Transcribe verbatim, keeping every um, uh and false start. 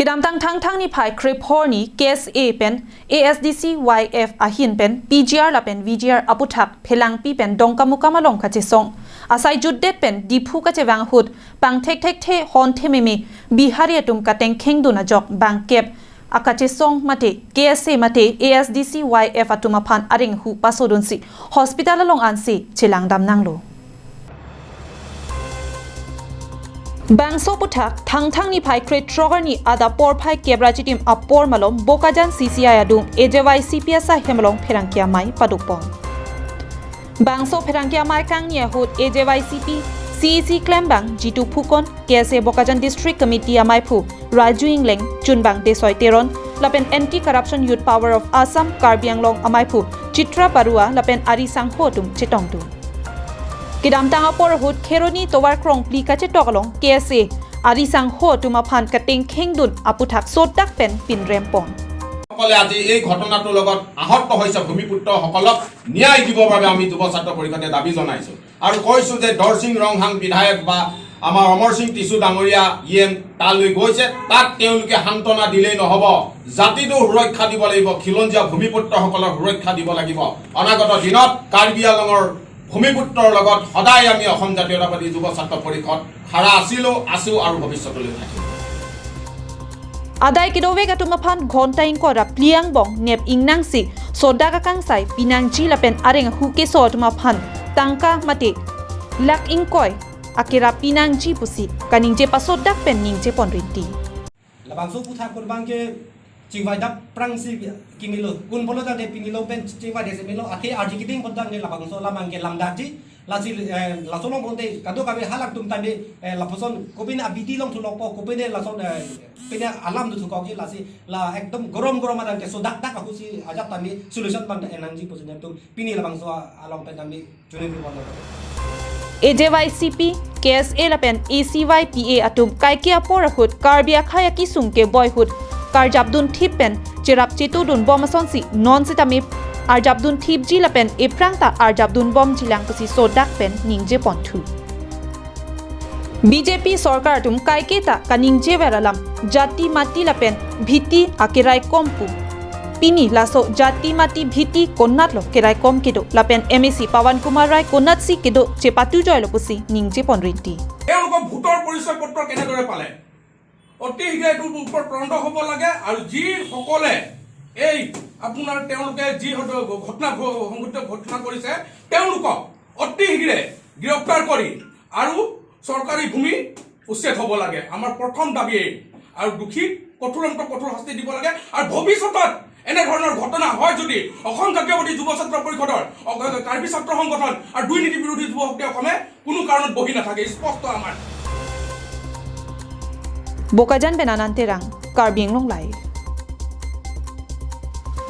Kedamtang Thangthang niphai krephor arni K S A pen A S D C Y F ahin pen P G R lapen V G R aputhak phelangpi pen Dongkamukam along kachesong asai jutdet pen Diphu kachevang ahut pangthekthekthe honthe meme Bihari atum katengkhengdun ajok bangkep akachesong mate K S A mate A S D C Y F atum aphan areng ahu pasodunsi hospital along ansi chelangdam nanglo. Bangso aputhak Thangthang niphai krethrok arni adap porphai kep ra chitim apor malom Bokajan C C I adung A J Y C P asai hem along pherangke amei padukpon. Bangso pherangke amei kangni ahut A J Y C P C E C klembang Jitu Phukon, K S A Bokajan District Committee ameiphu Raju Ingleng, chunbang Desoi Teron, lapen Anti Corruption Youth Power of Assam Karbi Anglong ameiphu Chitra Barua lapen ari sangho atum chetongdun. Kedamtang apor ahut Kheroni tovar krongpli kachetok along K S A ari sangho atum aphan katengkhengdun aputhak sotdak pen pinrempon. সকলে আজি এই ঘটনাটোৰ লগত আহত হৈছে ভূমিপুত্ৰসকলক ন্যায় দিবৰ বাবে আমি যুৱ ছাত্ৰ পৰিষদে দাবী জনাইছো আৰু কৈছো যে দৰসিং ৰংহাং বিধায়ক বা আমাৰ অমৰ সিং টিছু ডাঙৰীয়া ই এম তালৈ গৈছে, তাত তেওঁলোকে সান্তনা দিলেই নহ'ব, জাতিটো সুৰক্ষা দিব লাগিব, খিলঞ্জীয়া ভূমিপুত্ৰসকলৰ সুৰক্ষা দিব লাগিব। অনাগত দিনত কাৰ্বি আংলঙৰ ভূমিপুত্ৰৰ লগত সদায় আমি অসম জাতীয়তাবাদী যুৱ ছাত্ৰ পৰিষদ খাৰা আছিলো, আছো আৰু ভৱিষ্যতলৈ থাকিম। Adai kedovek atum aphan ghonta ingkoi ra phli angbong nep ingnangsi sodak akangsai pinangji lapen areng ahu keso atum aphan tangka mate lakh ingkoi akera pinangji pusi kaningje pasodak pen ningje ponrinti. Labangso aputhak abang ke chingvai dap prangsi kimilo. Kun bolo tangte pinilo pen chingvai desi milo. Athe arji keding pon tangte labangso alam abang ke lamdakji. Lasi, eh, laso along pon te kadokave halak atum tangte, eh, lapuson kopine abidi along thulokpo, kopine lason, eh, pine alam do thukokji, lasi la ekdom gorom gorom atangte sodak dak ahusi ajat tangte solution abang enangji pusi nangtum pini labangso along pen tangte A J Y C P, K S A lapen A C Y P A atum kaike apor ahut Karbi akhei akesung keboi ahut karjapdun thip pen cherap chetudun bom asonsi non sitame arjapdun thipji lapen ephrang ta arjapdun bomji lang pusi sodak pen ningje ponthu. B J P sorkar atum kaike ta kaningje ver alam jati mati lapen bhiti akeraikom pu. Pini laso jati mati bhiti konatlo keraikom kedo lapen M A C Pawan Kumar Rai konatsi kedo chepatujoilo pusi ningje ponrinti. তেওঁলোকৰ ভোটৰ পৰিচয় পত্ৰ কেনেদৰে পালে? অতি শীঘ্ৰে এইটোৰ ওপৰত তদন্ত হ'ব লাগে আৰু যিসকলে এই আপোনাৰ তেওঁলোকে যি হয়তো ঘটনা ঘ-, সংঘটিত ঘটনা কৰিছে, তেওঁলোকক অতি শীঘ্ৰে গ্ৰেপ্তাৰ কৰি আৰু চৰকাৰী ভূমি উচ্ছেদ হ'ব লাগে। আমাৰ প্ৰথম দাবী এই। আৰু দোষীক কঠোৰতম কঠোৰ শাস্তি দিব লাগে। আৰু ভৱিষ্যতত এনেধৰণৰ ঘটনা হয় যদি অসম জাতীয়বাদী যুৱ ছাত্ৰ পৰিষদৰ, অ, কাৰ্বি ছাত্ৰ সংগঠন আৰু দুৰ্নীতি বিৰোধী যুৱ শক্তি অসমে কোনো কাৰণত বহি নাথাকে, স্পষ্ট আমাৰ। Bokajan pen Anand Terang, Karbi Anglong Live.